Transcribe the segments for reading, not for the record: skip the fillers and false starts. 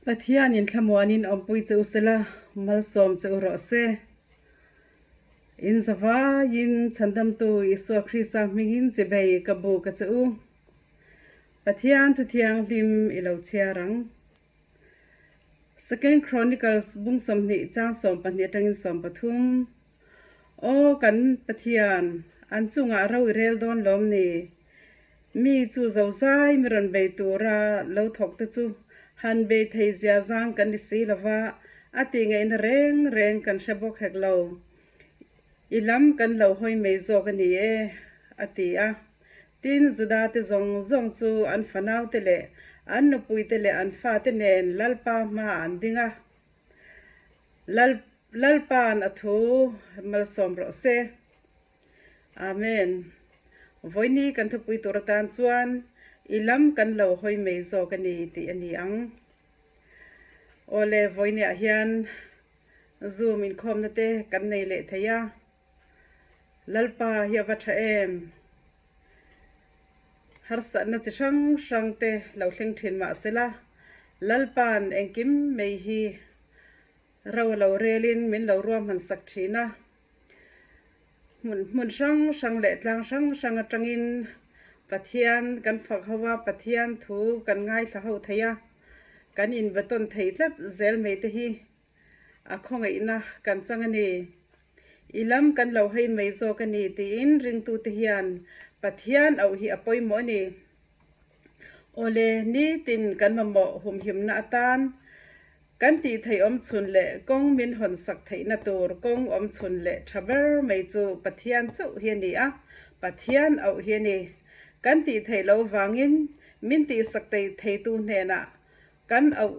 Pathianin thlamuanin awmpui che u sela, malsawm che u rawh se. In zavaiin Chhandamtu Isua Krista hmingin chibei ka buk a che u. Pathian thu thianghlim i lo chhiar ang. Second Chronicles bung 20 chang 12 atangin 13. Aw kan Pathian, an chungah ro i rel dawn lawm ni? Mi chu zozai mi rawn bei tura lo thawk te chu han bei thei zia zang kan ni si lova, a tih ngaihna reng reng kan hre bawk hek lo. I lam kan lo hawi mai zawk a ni e, a ti a. Tin, Juda te zawng zawng chu an fanaute leh an nupuite leh an fate nen Lalpa hmaah an ding a. Lal Lalpa'n a thu malsawm rawh se. Amen. Vawiini kan thupui tur atan chuan i lam kan lo hawi mai zawk a ni tih a ni ang. Awle, vawiiniah hian Zoom inkhawmna te kan nei leh thei a. Lalpa hi a va tha em? Harsatna chi hrang hrang te lo thleng thin mah sela, Lalpa'n engkim mai hi ro a lo relin min lo ruahman sak thin a. Hmun hmun hrang hrang leh tlang hrang hrang atangin Pathian kan fak ho a, Pathian thu kan ngaithla ho thei a, kan inbatawn thei tlat zel mai te hi a khawngaihna kan chang a ni. I lam kan lo hei mai zawk a ni tiin ringtute hian Pathian auh hi a pawimawh a ni. Awle, nitin kan mamawh humhimna atan kan tih theih awm chhun leh kawng min hawn sak theihna tur kawng awm chhun leh tha ber mai chu Pathian chauh hi a ni a, Pathian auh hi a ni. Kan tih theih loh vangin min tihsak theitu hnenah kan auh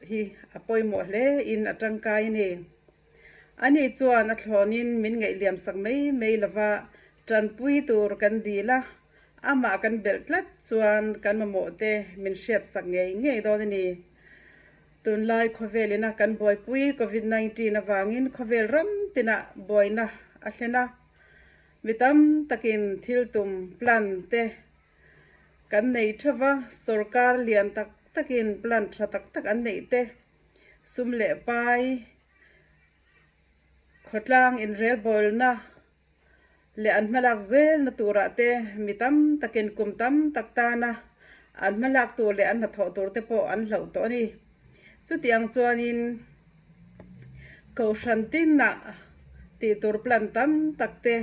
hi a pawimawh hle in a tangkai a ni. Ani chuan a thlawnin min ngaihliam sak mai mai lova tanpui tur kan dil a, amah kan belh tlat chuan kan mamawh te min hriat sak ngei ngei dawn a ni. Tunlai khawvel ina kan buaipui Covid 19 avangin khawvel ram tinah buaina a thlen a, mi tam takin thil tum, plan, te Kan nei theuh a, sorkar lian tak takin plan tha tak tak an neih te, sum leh pai, khawtlang inrelbawlna leh an hmalak zelna turah te mi tam takin kum tam tak tana an hmalak tur leh an hnathawh tur te pawh an hlauh tawh a ni. Chutiang chuanin Kohhran tinah tih tur plan tam tak te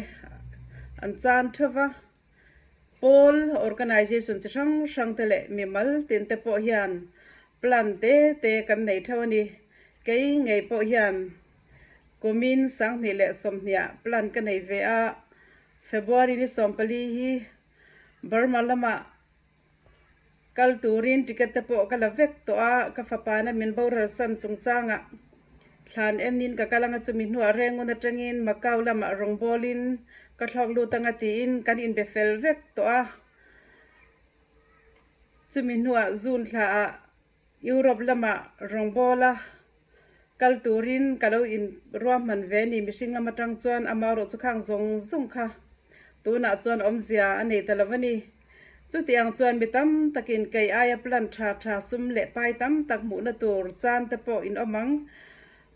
an chan theuh a. Pawl organization chi hrang hrang te leh mimal tin te pawh hian plan te te kan nei theuh a ni. Kei ngei pawh hian kumin 2020ah plan ka nei ve a, February ni 14 hi Burma lamah Kal turin ticket te pawh ka la vek tawh a, ka fapana min boral san chungchangah thlan enin ka kal anga chumi hnuah Rengun atangin Macau lamah rawngbawlin ka thlawk lut anga tiin kan inbe fel vek tawh a. Chumi hnuah June thlaah Europe lamah rawngbawla kal turin ka lo in ruahman ve ni mihring lam atang chuan amarawh chu khang zawng zawng kha tunah chuan awmzia a nei ta lo a ni. Chutiang chuan mi tam takin kei aia plan tha tha sum leh pai tam tak hmuhna tur chan te pawh in awm ang.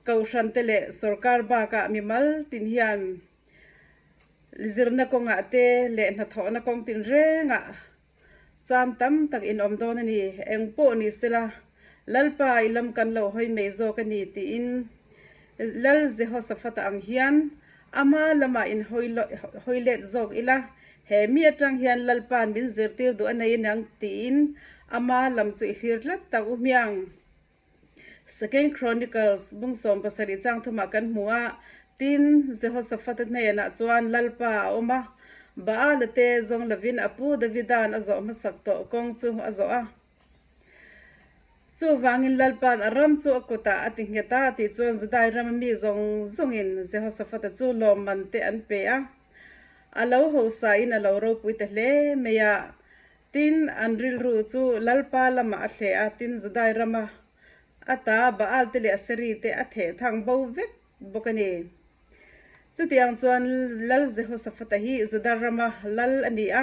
Kohhran te leh sorkar bakah mimal tin hian zirna kawngah te leh hnathawhna kawng tinrengah Chan tam tak in awm dawn a ni, eng pawh ni sela, Lalpa i lam kan lo hawi mai zawk a ni tiin Lal Jehoshaphat-a ang hian ama lamah in hawi let zawk ila, he mi atang hian Lalpa'n min zirtir duh a nei aniang tiin ama lam chu i thlir tlat tak u hmiang. Second Chronicles bung 17 chang thumah kan hmu a, tin, Jehoshaphat-a hnenah chuan Lalpa a awm a, Baal-a te zawng lovin a pu Davida'n a zawh hmasak tawh kawng chu a zawh a. Chuvangin Lalpa'n a ram chu a kutah a ti nghet a, tih chuan Judai rama mi zawng zawngin Jehoshaphat-a chu lawmman te an pe a. A lo hosain a lo ropui ta hle mai a. Tin, an rilru chu Lalpa lamah a thleh a, tin Judai rama a ta Baal te leh Aseri te a theh thang bo vek bawk a ni. Chutiang chuan Lal Jehoshaphat-a hi Juda rama lal a ni a.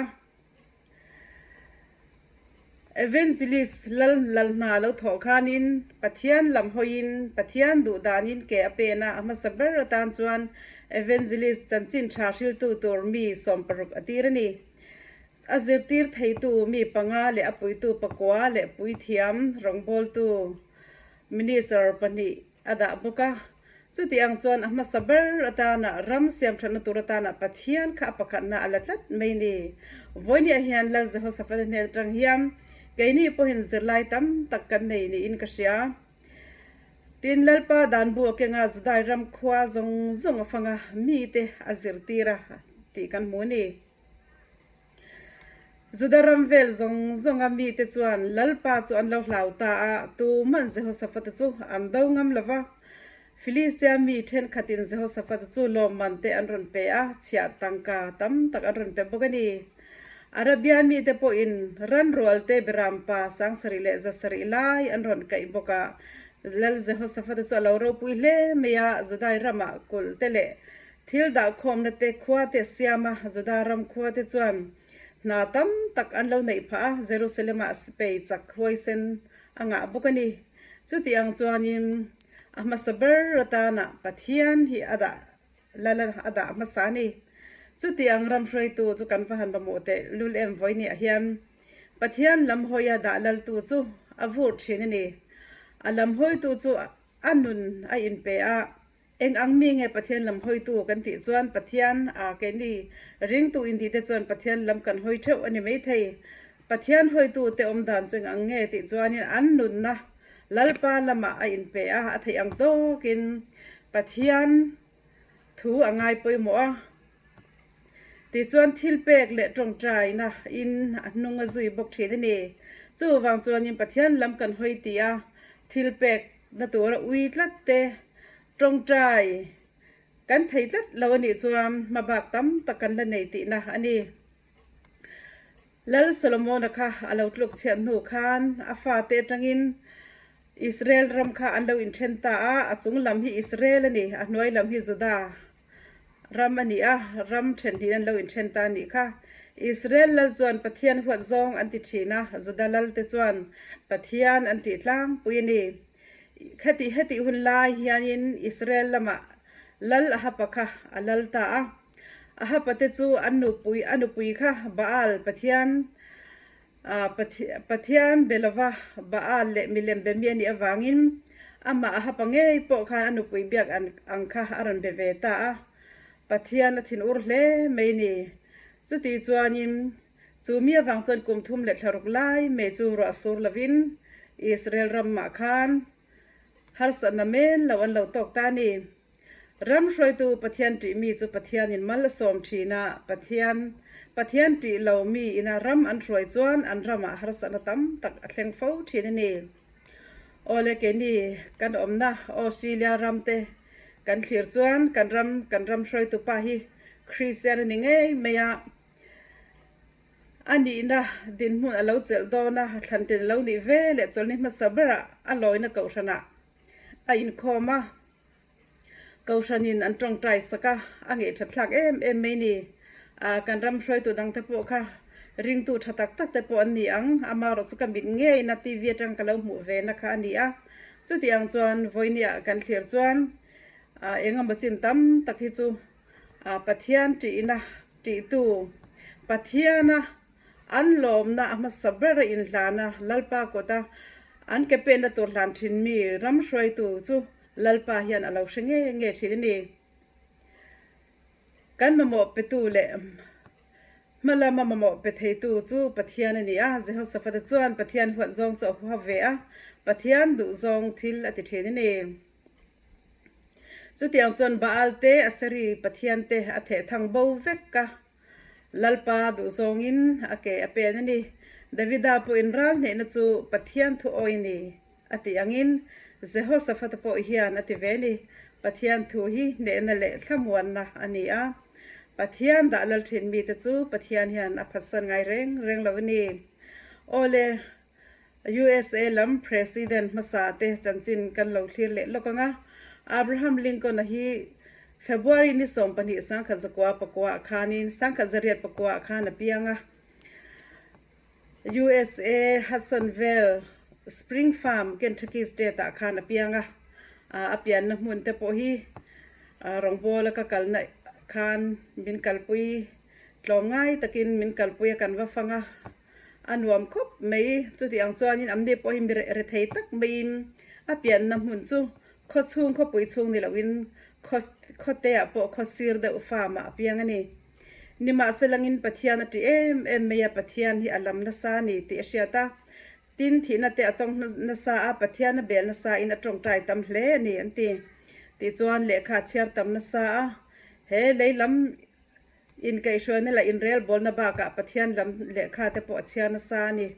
Evangelist Lal Lal hna lo thawh khanin Pathian lam hawiin Pathian duh danin ke a pen a, a hmasa ber atan chuan Evangelist chanchin tha hriltu tur mi 60 a tir a ni. A zirtir theitu mi panga leh a puitu pakua leh puithiam rawngbawltu Minister pahnih a dah bawk a. Chuti ang chuan a hmasa ber atana ram siamthatna tur atana Pathian kha a pakhatna a la tlat mai ni. Vawinia hian Lal Jehoshaphat-a hnen atang hian keini pawhin zirlai tam tak kan nei niin ka hria. Tin, Lalpa dan bu a kenga Judai ram khua zawng zawng a fanga mite a zirtir a tih kan hmu a ni. Juda ram vel zawng zawnga mite chuan Lalpa chu an lo hlau ta a, tuman Jehoshaphat-a chu an do ngam lo va. Filistia mi thenkhatin Jehoshaphat-a chu lawmman te an rawn pe a, chhiah tangka tam tak an rawn pe bawk a ni. Arabia mite pawhin ranrual te berampa 7000 leh 700 lai an rawn kaih bawk a. Lal Jehoshaphat-a chu a lo ropui hle mai a, Judai ramah kulh te leh Thil dahkhawmna te khua te siam a, Juda ram khua te chuan hna tam tak an lo neih phah a, Jerusalem-ah sipei chak huaisen a ngah bawk a ni. Chuti ang chuanin a hmasa ber atana Pathian hi a dah lal a, a dah hmasa a ni. Chuti ang ram hruaitu chu kan va han mamawh teh lul em vawi ni ah hian Pathian lam hawia dah laltu chu a vur thin a ni. A lam hawitu chu a nun a inpe a, Eng ang mi nge Pathian lam hawitu kan tih chuan Pathian a keini ringtu intih te chuan Pathian lam kan hawi theuh a ni maithei. Pathian hawitu te awm dan chu eng ang nge tih chuanin an nunna Lalpa lamah a inpe a, a theih ang tawkin Pathian thu a ngai pawimawh a. Tichuan thilpek leh tawngtaina in a hnung a zui bawk thin a ni. Chuvang chuanin Pathian lam kan hawi tih a, thilpek na tura ui tlat te tawngtai kan thei tlat lo a nih chuan hmabak tam tak kan la nei tihna a ni. Lal Solomona kha a lo tluk chhiat hnu khan a fate atangin Israel ram kha an lo inthen ta a, a chung lam hi Israel a ni, a hnuai lam hi Juda. Ram a ni a, ram then an lo inthen ta a nih kha. Israel lal chuan Pathian huat zawng an ti thin a, Juda lal te chuan Pathian an tih tlangpui a ni. Khati hetih hun lai hianin Israel lamah lal Ahaba kha a lal ta a. Ahaba te chu an nupui a nupui kha Baal Pathian Pathian be lova Baal leh milem be mi a nih avangin amah a hapa ngei pawh khan a nupui biak ang kha a rawn be ve ta a. Pathian a thinur hle mai ni. Chuti chuanin chu mi avang chuan kum thum leh thlaruk lai mai chu ruah sur lovin Israel ramah khan harsatna men lo an lo tawk ta a ni. Ram hruaitu Pathian ṭih mi chu Pathianin mal a sawm ṭhin a, Pathian Pathian ṭih lo mi ina ram an hruai chuan an ramah harsatna tam tak a thleng fo ṭhin a ni. Awle keini kan awmna Australia ram te kan thlir chuan kan ram kan ram hruaitu pa hi Kristian a ni ngei mai a, a nihna dinhmun a lo chelh dawn a, thlantin a lo nih ve leh chawlhni hmasa berah a lawina kohhranah a inkhawm a. Kohhranin an tawngtai sak a, a ngeih that thlak em em mai ni. Ah, kan ram hruaitu dang te pawh kha ringtu tha tak tak te pawh an ni ang, amaherawh chu ka mit ngeina TV atang ka lo hmuh ve na kha a ni a. Chuti ang chuan vawinia kan thlir chuan ah eng emaw chin tam tak hi chu ah Pathian tihna tihtu Pathiana An lawmna a hmasa ber a inhlan a, Lalpa kawta an ke penna tur hlan thin mi ram hruaitu chu Lalpa hian a lo hre nge nge thin a ni. Kan mamawh petu leh hma lama mamawh pe theitu chu Pathian a ni a, Jehoshaphat-a chuan Pathian huat zawng chu a huap ve a, Pathian duh zawng thil a ti thin a ni. Chutiang chuan Baal te, Aseri pathian te a theh thang bo vek a. Lalpa duhzawngin a ke a pen a ni. Davida pawhin ral hnehna chu Pathian thu awi ni a tih angin Jehoshaphat-a pawh hian a ti ve a ni. Pathian thu hi hnehna leh thlamuanna a ni a. Pathian dah lal thin mite chu Pathian hian a phatsan ngai reng reng lo a ni. Awle, USA lam President hmasa te chanchin kan lo thlir leh lawk ang a, Abraham Lincoln-a hi February ni 12 sangkhat zakua pakua ah khanin sangkhat zariat pakua ah khan a piang a. USA Hudsonville Spring Farm, Kentucky State ah khan a piang a, a pianna hmun te pawh hi rawngbawla ka kalna khan min kalpui tlawmngai takin min kalpui a kan va fang a, a nuam khawp mai. Chuti ang chuanin amni pawh hi mi rethei tak maiin a pianna hmun chu khaw chhung khawpui chhung ni loin khaw khawte ah pawh khaw sir deuh farm ah a piang a ni. Nimahselangin Pathian a ṭih em em mai a, Pathian hi a lam nasa a ni tih a hriat a. Tin, thihna te a tawng nasa a, Pathian a bel nasa in a tawngtai tam hle a ni an ti. Tichuan lehkha a chhiar tam nasa a, he lei lam inkaihhruaina leh inrelbawlna bakah Pathian lam lehkha te pawh a chhiar nasa a ni.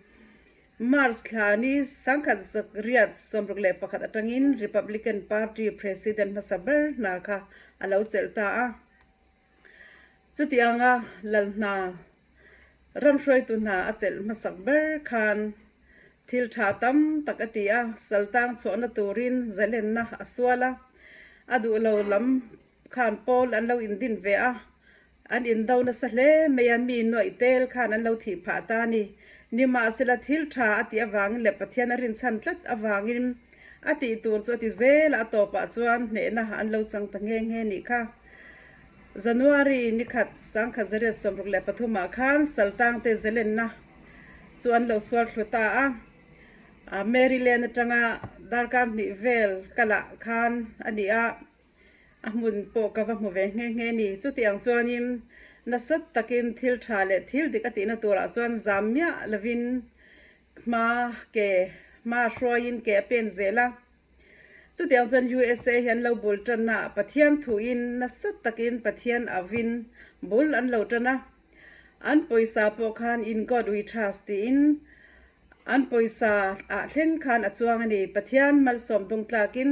March thla ni 1961 atangin Republican Party President hmasa ber hna kha a lo chelh ta a. Chutianga lal hna, ram hruaitu hna a chelh hmasak ber khan thil tha tam tak a ti a, saltang chhuahna turin zalenna a sual a, a duh lo lam khan pawl an lo indin ve a, an indo nasa hle mai a, mi nuaih tel khan an lo thih phah ta a ni. Nimahsela thil tha a tih avangin leh Pathian a rinchhan tlat avangin a tih tur chu a ti zel a, a tawpah chuan hnehna an lo chang ta nghe nghe nih kha. January ni khat 1963 ah khan Saltangte Zelenna chu an lo sual thlu ta a, Maryland atanga darkar hnih vel kalah khan a ni a, a hmun pawh ka va hmu ve nghe nghe ni. Chuti ang chuanin nasat takin thil tha leh thil dik a tihna turah chuan zam miah lovin hma ke hma hruaiin ke a pen zel a. Chutiang chuan USA hi an lo bul tan a, Pathian thuin nasa takin Pathian auvin bul an lo tan a. An pawisa pawh khan In God We Trust tiin an pawisa ah thleng khan a chuang a ni. Pathian malsawm dung tlakin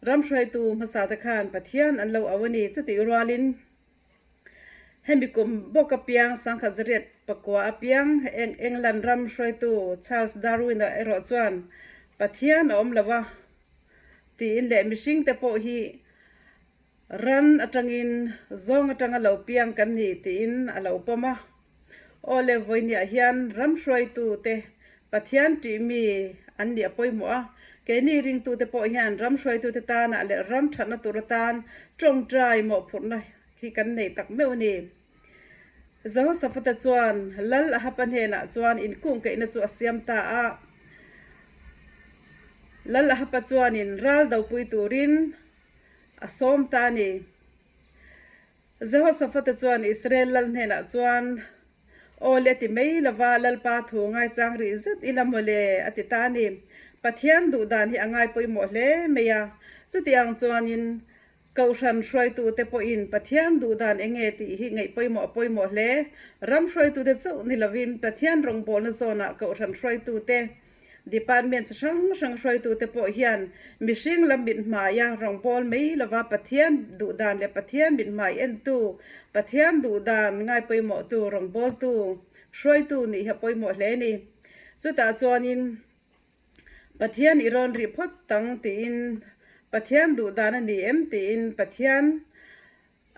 ram hruaitu hmasa te khan Pathian an lo au a ni. Chutih rualin Hemi kum bawk apiang 1909 apiang England ram hruaitu Charles Darwin-a erawh chuan Pathian a awm lo a tiin leh mihringte pawh hi ran atangin zawng atanga lo piang kan ni tiin a lo pawm a. Aw le, vawinia hian ram hruaitute Pathian ṭih mi an nih a pawimawh a, keini ringtute pawh hian ram hruaitute tanah leh ram ṭhatna tur atan ṭawngṭai mawhphurhna hi kan nei tak meuh a ni. Jehoshaphat-a chuan Lal Ahab-a hnenah chuan inkungkaihna chu a siam ta a. Lal Ahab-a chuanin ral dopui turin a sawm ta a ni. Jehoshaphat-a chuan Israel lal hnenah chuan, Aw le ti mai lova Lalpa thu ngaichang rih zet ila maw le, a ti ta a ni. Pathian duh dan hi a ngai pawimawh hle mai a. Chutiang chuanin Kohhran hruaitute pawhin Pathian duh dan eng nge tih hi ngaih pawimawh a pawimawh hle. Ram hruaitute chauh ni lovin Pathian rawngbawlna zawnah Kohhran hruaitute, Department chi hrang hrang hruaitute pawh hian mihring lam mithmaia rawngbâwl mai lova Pathian duhdan leh Pathian mithmai entu, Pathian duhdan ngai pawimawhtu rawngbâwltu, hruaitu nih hi a pawimawh hle a ni. Chutah chuanin Pathian i rawn rih phawt tang tiin Pathian duhdan a ni em tiin Pathian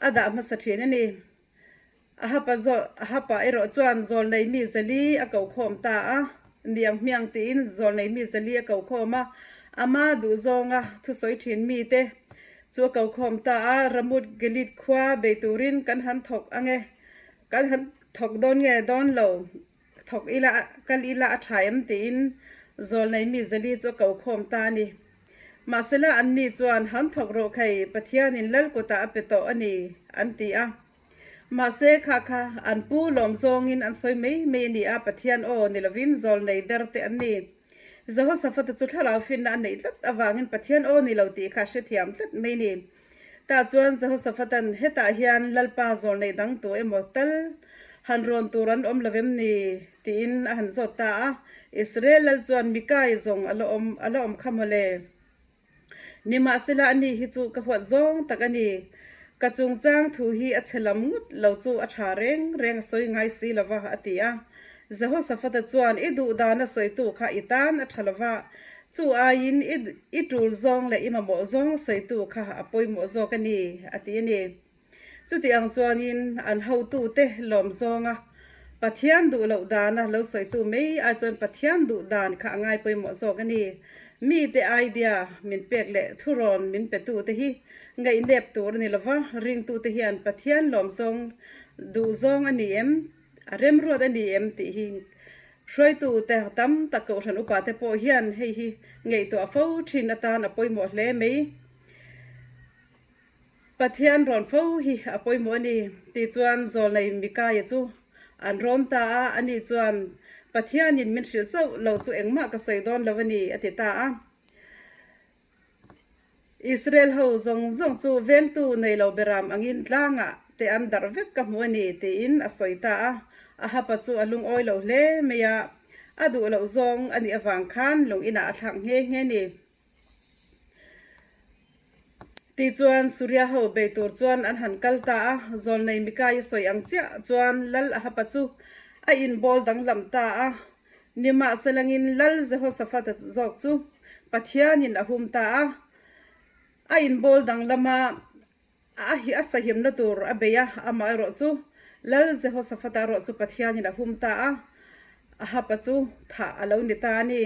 a dah hmasa thin a ni. A hapa zawh a hapa erawh chuan zawlnei mi zali a ko khawm ta a, niang hmiang tiin zawlnei mi zali a ko khawm a, ama duhzawnga thusawi thin mite chu a ko khawm ta a, Ramut Gilead khua bei turin kan han thawk ange, kan han thawk dawn nge dawn lo, thawk ila kal ila a tha em tiin zawlnei mi zali chu a ko khawm ta a ni. Mahsela anni chuan han thawk rawh khai Pathianin lal kutah a pe tawh a ni an ti a. Mahse, kha kha an pu lawm zawngin an sawi mai mai a ni a, Pathian aw ni lovin zawlnei der te an ni. Jehoshaphat-a chu thlarau finna a neih tlat avangin Pathian aw ni lo tih kha a hrethiam tlat mai a ni. Tah chuan Jehoshaphat-a'n, Hetah hian Lalpa zawlnei dang tu emaw tal han rawn tur an awm lo vem ni? tiin a han zawt ta a. Israel lal chuan, Mikai zawng a la awm a la awm kha maw le? Nimahsela ani hi chu ka huat zawng tak a ni. Ka chungchang thu hi a chhe lam ngawt lo chu a tha reng reng a sawi ngai si lo va, a ti a. Jehoshaphat-a chuan, I duh dana sawitu kha i tan a tha lo va, chu aiin i i tul zawng leh i mamawh zawng sawitu kha a pawimawh zawk a ni, a ti a ni. Chuti ang chuanin an hotute lawm zawnga. Pathian duh loh dana lo sawitu mai ai chuan Pathian duh dan kha a ngai pawimawh zawk a ni. Mite idea min pek leh thurawn min petute hi ngaihnep tur a ni lova, ringtute hian Pathian lawmzawng duhzawng a ni em, a remruat a ni em tih hi hruaitute tam tak kohhran upate pawh hian hei hi ngaihtuah fo thin atan a pawimawh hle mai. Pathian rawn fo hi a pawimawh a ni tih chuan Zawlnei Mikaia chu an rawn ta a, ani chuan, Pathianin min hrilh chauh lo chu engmah ka sawi dawn lo a ni, a ti ta a. Israel ho zawng zawng chu vengtu nei lo beram angin tlangah te an darh vek ka hmu a ni, tiin a sawi ta a. Ahaba chu a lungawi lo hle mai a, a duh loh zawng a nih avang khan lung inah a thlak nghe nghe a ni. Tichuan, Suria ho bei tur chuan an han kal ta a, Zawlnei Mikaia sawi ang chiah chuan Lal Ahaba chu a inbawl danglam ta a. Nimahselangin Lal Jehoshaphat-a zawk chu Pathianin a hum ta a, a inbawl danglam a, a hi a sahimna tur a bei a, amaherawh chu Lal Jehoshaphat-a erawh chu Pathianin a hum ta a, Ahaba chu thah a lo ni ta a ni.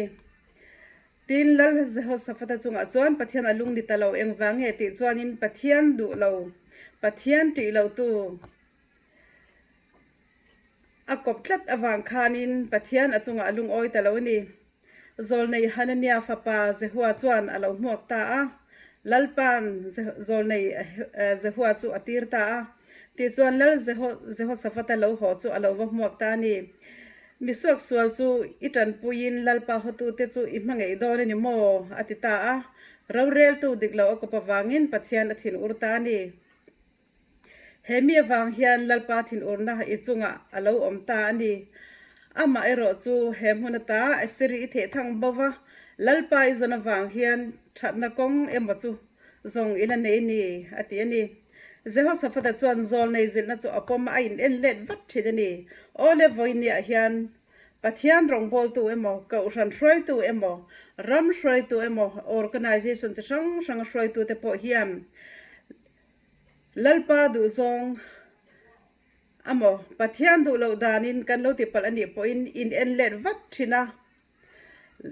Tin, Lal Jehoshaphat-a chungah chuan Pathian a lung ni ta lo engvang nge tih chuanin Pathian duh lo, Pathian ṭih lotu a kawp tlat avang khanin Pathian a chungah a lungawi ta lo a ni. Zawlnei Hanania fapa Jehua chuan a lo hmuak ta a, Lalpa'n Zawlnei Jehua chu a tir ta a, tichuan Lal Jehoshaphat-a lo haw chu a lo va hmuak ta a ni. Mi suaksual chu i tanpuiin Lalpa hotute chu i hmangaih dawn a ni maw? a ti ta a. Roreltu dik lo a kawp avangin Pathian a thin ur ta a ni. He mi avang hian Lalpa thin urna i chungah a lo awm ta a ni. Amah erawh chu he hmun ata Asiri i theh thang bo va, Lalpa i zawn avang hian thatna kawng emaw chu zawng i la nei ni, a ti a ni. Jehoshaphat-a chuan zawlnei zilhna chu a pawm a, a in en let vat thin a ni. Awle vawinia hian Pathian rawngbawltu emaw, Kohhran hruaitu emaw, ram hruaitu emaw, organization chi hrang hranga hruaitute pawh hian Lalpa duhzawng amaw, Pathian duh loh danin kan lo tipalh a nih pawhin in en let vat thin a.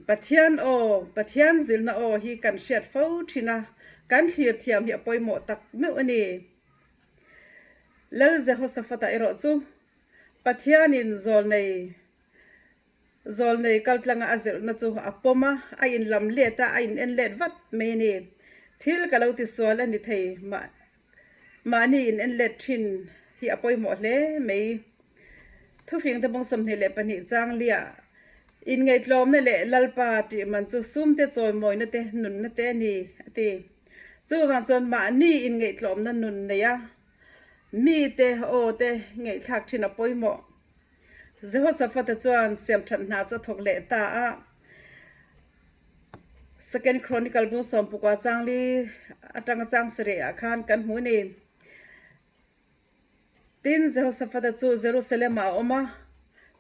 Pathian aw, Pathian zilhna aw hi kan hriat fo thin a, kan thlir thiam hi a pawimawh tak meuh a ni. Lal Jehoshaphat-a erawh chu Pathianin zawlnei zawlnei kaltlanga a zilhna chu a pawm a, a inlam let a, a in en let vat mai a ni. Thil ka lo tisual a ni thei mah mahni in en let thin hi a pawimawh hle mai. Thufing te bung 22 chang liah inngaihtlawmna leh Lalpa tih man chu sumte chawimawina te nunna te a ni a ti. Chuvang chuan mahni inngaihtlawmna nun neia mite aw te ngaihthlak thin a pawimawh. Jehoshaphat-a chuan siamthat hna chu a thawk leh ta a. Second Chronicle bung sawmpukua chang li atanga chang sarih ah khan kan hmu a ni. Tin, Jehoshaphat-a chu Jerusalem-ah a awm a,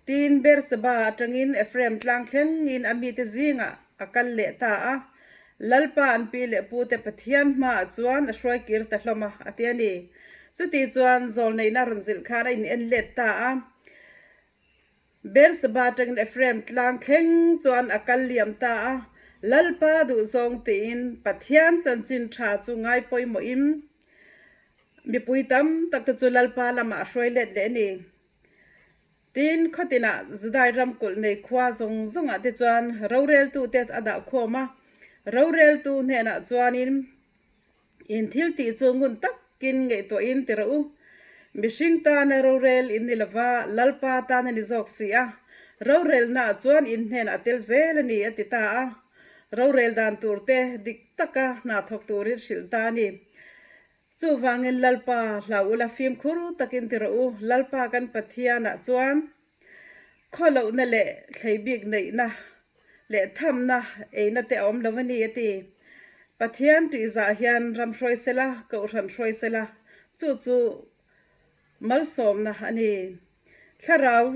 tin, Beerseba atangin Ephraim tlang thlengin a mite zingah a kal leh ta a. Lalpa an pi leh pute Pathian hmaah chuan a hruai kir ta hlawm a, a ti a ni. Chuti chuan zawlneihna rawn zilh khan a in-en let ta a. Beerseba atangin Ephraim tlang thleng chuan a kal liam ta a. Lalpa duhzawng tiin Pathian chanchin tha chu ngai pawimawhin Mipui tam tak te chu Lalpa lamah a hruai let leh a ni. Tin, khawtinah Judai ram kulh nei khua zawng zawngah te chuan roreltu te a dah khawm a, roreltu hnenah chuanin in thil tih chu ngun takin ngaihtuahin ti rawh u. Mihring tana rorel in ni lova, Lalpa tan a ni zawk si a, rorelnaah chuan in hnenah a tel zel a ni, a ti ta a. Rorel dan tur te dik taka hna thawk turin hrilh ta a ni. Chuvangin Lalpa hlau ula fimkhur takin ti rawh u, Lalpa kan Pathianah chuan khawlohna leh thlei bik neihna leh thamna eina te a awm lo a ni a ti. Pathian tihzah hian ram hruai sela, kohhran hruai sela, chu chu Malsawmna a ni. Thlarau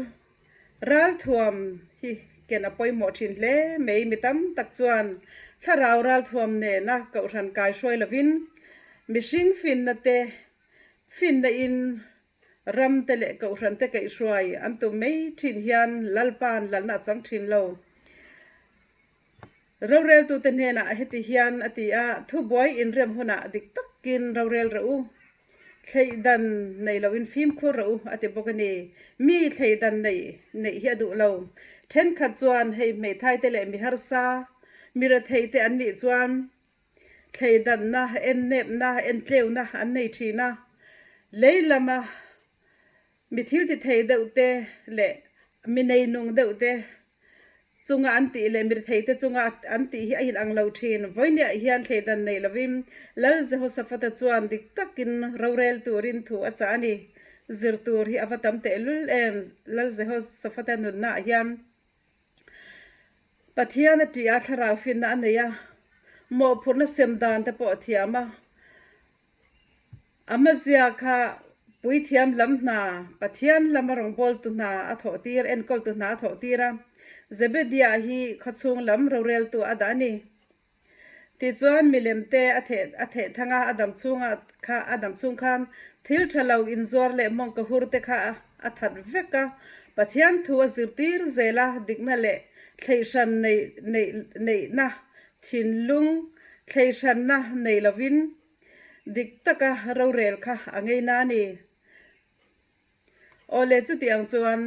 ralthuam hi ken a pawimawh thin hle mai. Mi tam tak chuan thlarau ralthuam nena kohhran kai hruai lovin mihring finna te finna in Ram te leh kohhran te kaihhruai an tum mai thin hian Lalpa'n lalna a chang thin lo. Roreltute hnenah heti hian a ti a, Thubuai inrem hunah dik takin rorel rawh u. Thleidan nei loin fimkhur rawh u a ti bawk a ni. Mi thleidan nei neih hi a duh lo. Thenkhat chuan hei hmeithai te leh mi harsa, mi rethei te an nih chuan thleidanna, ennepna, entleuna an nei thin a. Lei lama mi thil ti thei deuh te leh mi neinung deuh te chunga an tih leh mirtheite chunga an tih hi a inang lo thin. Vawinia hian thleidan nei lovin Lal Jehoshaphat-a chuan dik takin rorel turin thu a chah a ni. Zir tur hi a va tam tehlul em Lal Jehoshaphat-a nunnaah hian. Pathian a tih a, thlarau finna a nei a, mawhphurhna sem dan te pawh a thiam a. Amazia kha puithiam lam hna, Pathian lama rawngbawltu hna a thawh tir, enkawltu hna a thawh tir a. Zebedia hi khawchhung lam roreltu a dah a ni. Tichuan milemte a theh a theh thang a, a dam chhunga kha a dam chhung khan thil tha lo inzuar leh mawngka hur te kha a that vek a. Pathian thu a zirtir zel a, dikna leh thleihhran neih neih neihna thinlung thleihhranna nei lovin Dik taka rorel kha a ngei na ni. Aw le chutiang chuan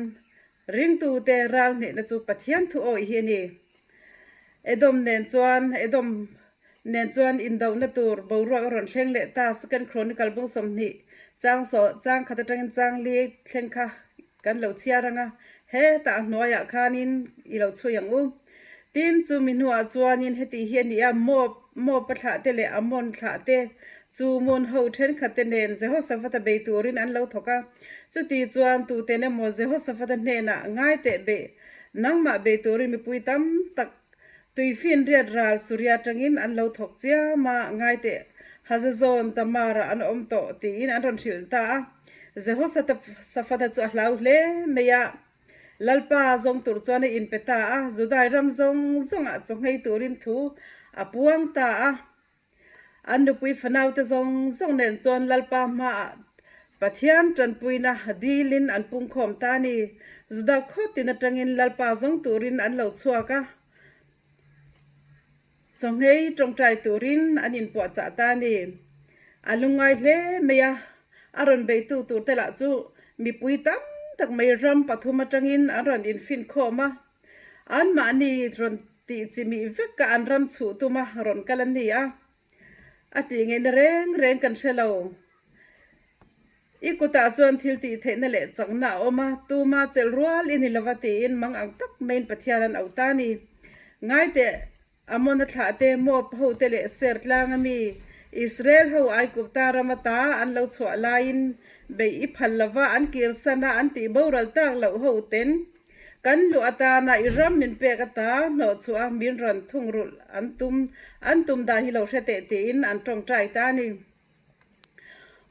ringtute ral hnehna chu Pathian thu awih hi a ni. Edom nen chuan Edom nen chuan indohna tur boruak a rawn thleng leh ta Second Chronicle bung 20 chang saw chang khat atangin chang li thleng kha kan lo chhiar ang a, hetah a hnuaiah khanin i lo chhui ang u. Tin, chu mi hnuah chuanin heti hi a ni a, Moab, Moab-a thlahte leh Ammon thlahte chu Mun ho thenkhatte nen Jehoshaphat-a bei turin an lo thawk a. Chuti chuan tuten emaw Jehoshaphat-a hnenah ngai teh beih, nangmah bei turin mipui tam tak tuifinriat ral Suria atangin an lo thawk chiam a, ngai teh Hazazon Tamar-ah an awm tawh tiin an rawn hrilh ta a. Jehoshaphat-a chu a hlau hle mai a. Lalpa zawng tur chuan a inpe ta a, Judai ram zawng zawngah chaw nghei turin thu a puang ta a. An nupui fanaute zawng zawng nen chuan Lalpa hmaah Pathian tanpuina dilin an pungkhawm ta a ni. Juda khaw tin atangin Lalpa zawng turin an lo chhuak a. Chawnghei tawngtai turin an inpuahchah ta a ni. A lungngai hle mai a, a rawn beitu turte lah chu mipui tam tak mai ram pathum atangin an rawn infinkhawm a, anmahni rawn tih chimih veka an ram chhuh tuma rawn kal an ni a, a tih ngeina reng reng kan hre lo. I kutah chuan thil tih theihna leh chakna a awm a, tuma chelh rual i ni lova tiin mang ang tak maiin Pathian an auh ta a ni. Ngaiteh, Amona thlahte, Moab hote leh Ser tlanga mi Israel ho Aigupta ram ata an lo chhuah laiin beih i phal lova an kirsan a an tih boral tak loh hoten kan luh atana i ram min pek ata hnawh chhuah a min rawn thungrulh an tum an tum dan hi lo hre teh tiin an tawngtai ta a ni.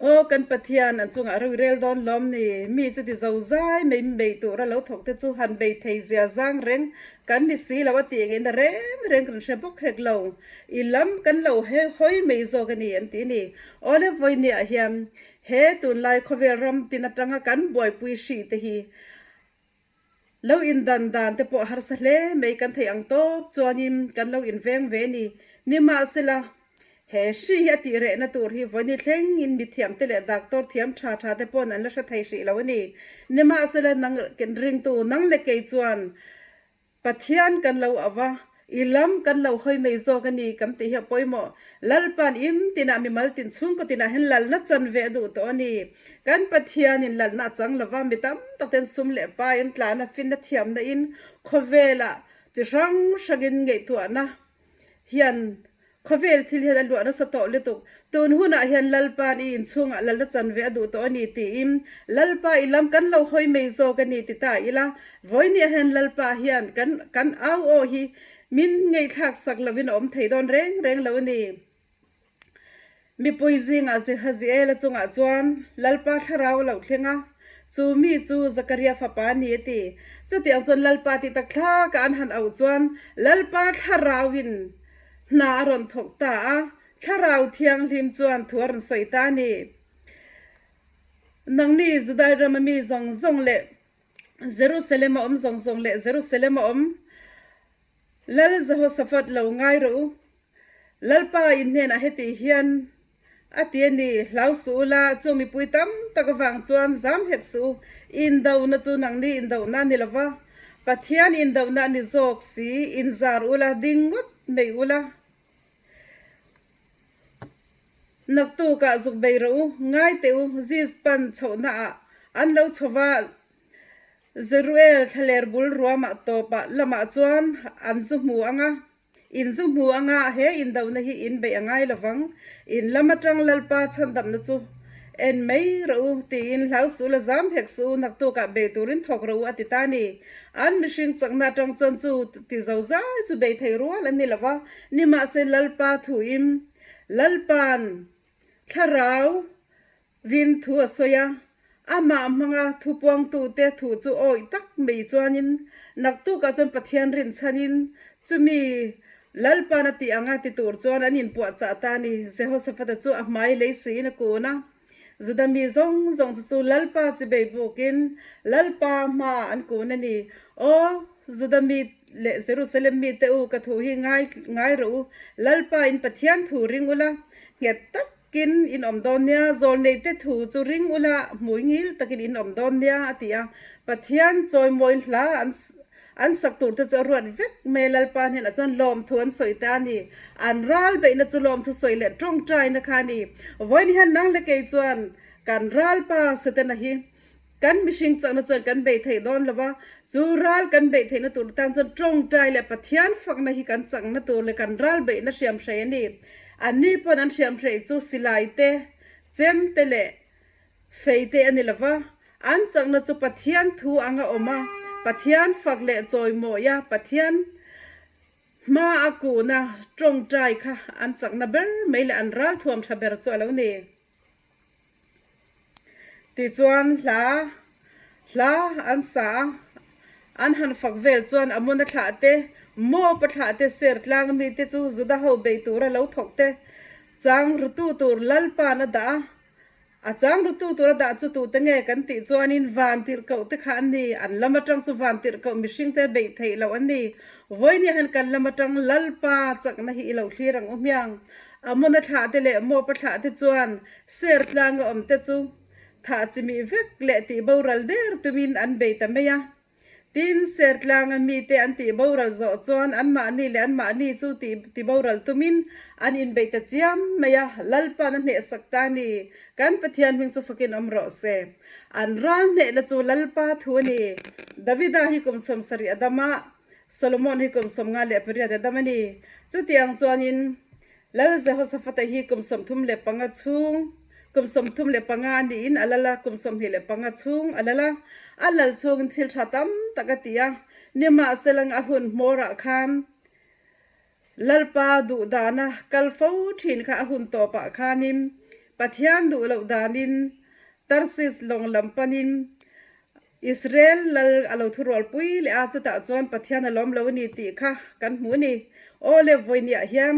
Aw kan Pathian, an chungah rui rel dawn lawm ni? Mi chuti zo zai mai bei tura lo thawk te chu han bei thei zia zang reng kan ni si lo a tih ngei na reng reng kan hre bawk hek lo. I lam kan lo hawi mai zawk a ni an ti ni. Awle vawinia hian he tunlai khawvel ram tin atanga kan buaipui hrih te hi Lo indan dan te pawh harsa hle mai kan theih ang tawp chuanin kan lo inveng ve ni. Nimahsela, he hri hi a tih rehna tur hi vawiin thlengin mithiam te leh doctor thiam tha tha te paw'n an la hre thei hrih lo a ni. Nimahsela, nang ringtu nang leh kei chuan Pathian kan lo auh a, I lam kan lo hawi mai zawk a ni kan tih hi a pawimawh. Lalpa'n im tinah mimal tin chhungkaw tinah hian lalna chan ve a duh tawh a ni. Kan Pathianin lalna a chang lova, mi tam tak ten sum leh pa in tlana finna thiamna in khawvelah chi hrang hrangin ngaihtuahna hian Khawvel thil hian a luah nasa tawh lutuk. Tun hunah hian Lalpa'n i inchhungah lalna chanve a duh tawh a ni tiin Lalpa i lam kan lo hawi mai zawk a ni ti ta ila, vawinia hian Lalpa hian kan kan au aw hi min ngeihthlak sak lovin a awm thei dawn reng reng lo a ni. Mipui zingah Zehaziela chungah chuan Lalpa thlarau a lo thleng a, chu mi chu Zakaria fapa a ni a ti. Chutiang chuan Lalpa tih tak thlakah an han auh chuan Lalpa thlarauin Hna a rawn thawk ta a, Thlarau Thianghlim chuan thu a rawn sawi ta a ni. Nangni Judai rama mi zawng zawng leh Jerusalem a awm zawng zawng leh Jerusalem a awm Lal Jehoshaphat lo ngai rawh u. Lalpa in hnenah heti hian a ti a ni, Hlau suh u la, chu mipui tam tak avang chuan zam hek suh u. Indona chu nangni indohna a ni lo va, Pathian indohna a ni zawk si, inzar u la, ding ngawt mai u la. Naktukah zuk bei rawh u, ngai teh u, Ziz pan chhohnaah an lo chho va, Zeruel thlaler bul ruamah tawpah lamah chuan an zu hmu ang a, in zu hmu ang a, he indohna hi in beih a ngai lo vang, in lam atang Lalpa chhandamna chu en mai rawh u, tiin hlau suh la zam hek suh u, naktukah bei turin thawk rawh u a ti ta a ni. An mihring chakna atang chuan chu ti zo zai chu bei thei rual an ni lo va, nimahse Lalpa thuin Lalpa'n thlarau Vin thu a sawi a, amah hmanga thupuangtute thu chu awih tak mai chuanin naktukah chuan Pathian rinchhanin chumi Lalpa'n a tih anga ti tur chuan an inpuahchah ta a ni. Jehoshaphat-a chu a hmai lei siin a kun a, Juda mi zawng zawng te chu Lalpa chibei bukin Lalpa hmaah an kun a ni. Aw, Juda mi leh Jerusalem mite u, ka thu hi ngai ngai rawh u, Lalpa in Pathian thu ring ula, nghet tak Kin in awm dawn nia, zawlneite thu chu ring ula hmui ngil takin in awm dawn nia, a ti a. Pathian chawimawi hla an an sak tur te chu a ruat vek mai a, Lalpa hnenah chuan lawmthu an sawi ta a ni. An ral beihna chu lawmthu sawi leh tawngtaina kha a ni. Vawiin hian nang le kei chuan kan ralpa Setana hi Kan mihring chakna chuan kan beih theih dawn lo va, chu ral kan beih theihna tur tan chuan tawngtai leh Pathian fakna hi kan chakna tur leh kan ral beihna hriamhrei a ni. Anni pawn an hriamhrei chu silai te, chem te leh fei te a ni lo va, an chakna chu Pathian thu anga awm a, Pathian fak leh chawimawi a, Pathian hma a kuhna tawngtai kha an chakna ber mai leh an ral thuam tha ber chu a lo ni. Tichuan hla hla an sa a, an han fak vel chuan Amona thlah te, Moab-a thlah te, Sertlang mite chu Juda ho bei tura lo thawk te, chang rutu tur Lalpa'n a dah a. A chang rutu tur a dah chu tute nge kan tih chuanin van tirhkoh te kha an ni, an lam atang chu van tirhkoh mihringte beih theih loh an ni. Vawinia han kan lam atang Lalpa chakna hi i lo thlir ang u hmiang. Amona thlah te leh Moab-a thlah te chuan ser tlanga awm te chu thah chimih vek leh tih boral der tumin an bei ta mai a. Tin, ser tlanga mite an tih boral zawh chuan anmahni leh anmahni chu tih ti boral tumin an inbei ta chiam mai a, Lalpa'n a hnehsak ta a ni. Kan Pathian hming chu fakin awm rawh se. An ral hnehna chu Lalpa thu a ni. Davida hi kum 70 a dam a, Solomon hi kum 58 a dam a ni. Chutiang chuanin Lal Jehoshaphat-a hi kum 35 chhung, kum 35 a niin a lal a, kum 25 chhung a lal a. A lal chhungin thil tha tam tak a ti a, nimahsela a hun hmawrah khan Lalpa duh dana kal fo thin kha a hun tawpah khanin Pathian duh loh danin Tarsis lawng lam panin Israel lal a lo thurualpui leh a, chutah chuan Pathian a lawm lo a ni tih kha kan hmu a ni. Aw le, vawinia hian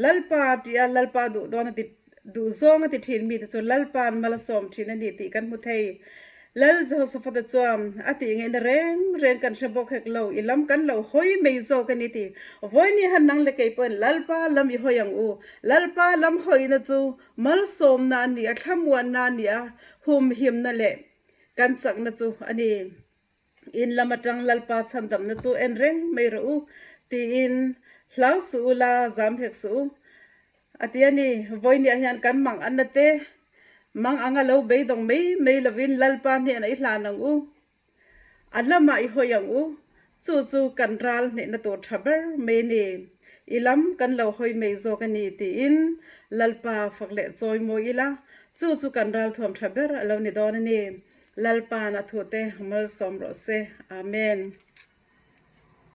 Lalpa tia Lalpa duh dawn a ti duh zawng a ti thin mite chu Lalpa'n mal a sawm thin a ni tih kan hmu thei. Lal Jehoshaphat-a chuan a tih ngaihna reng reng kan hre bawk hek lo, i lam kan lo hawi mai zawk a ni tih. Vawinia hian nang le kei pawhin Lalpa lam i hawi ang u. Lalpa lam hawina chu malsawmna a ni a, thlamuanna a ni a, humhimna leh Kan chakna chu a ni. In lam atang Lalpa chhandamna chu en reng mai rawh u, tiin hlau suh u la, zam hek suh u, a ti a ni. Vawinia hian kan mang anna te, mang anga lo beidawng mai mai lovin Lalpa hnenah i hlan ang u. A lamah i hawi ang u, chu chu kan ral hnehna tur tha ber mai a ni. I lam kan lo hawi mai zawk a ni tiin Lalpa fak leh chawi mawi ila, chu chu kan ral thuam tha ber a lo ni dawn a ni. Lalpa'n a thute malsawm rawh se. Amen.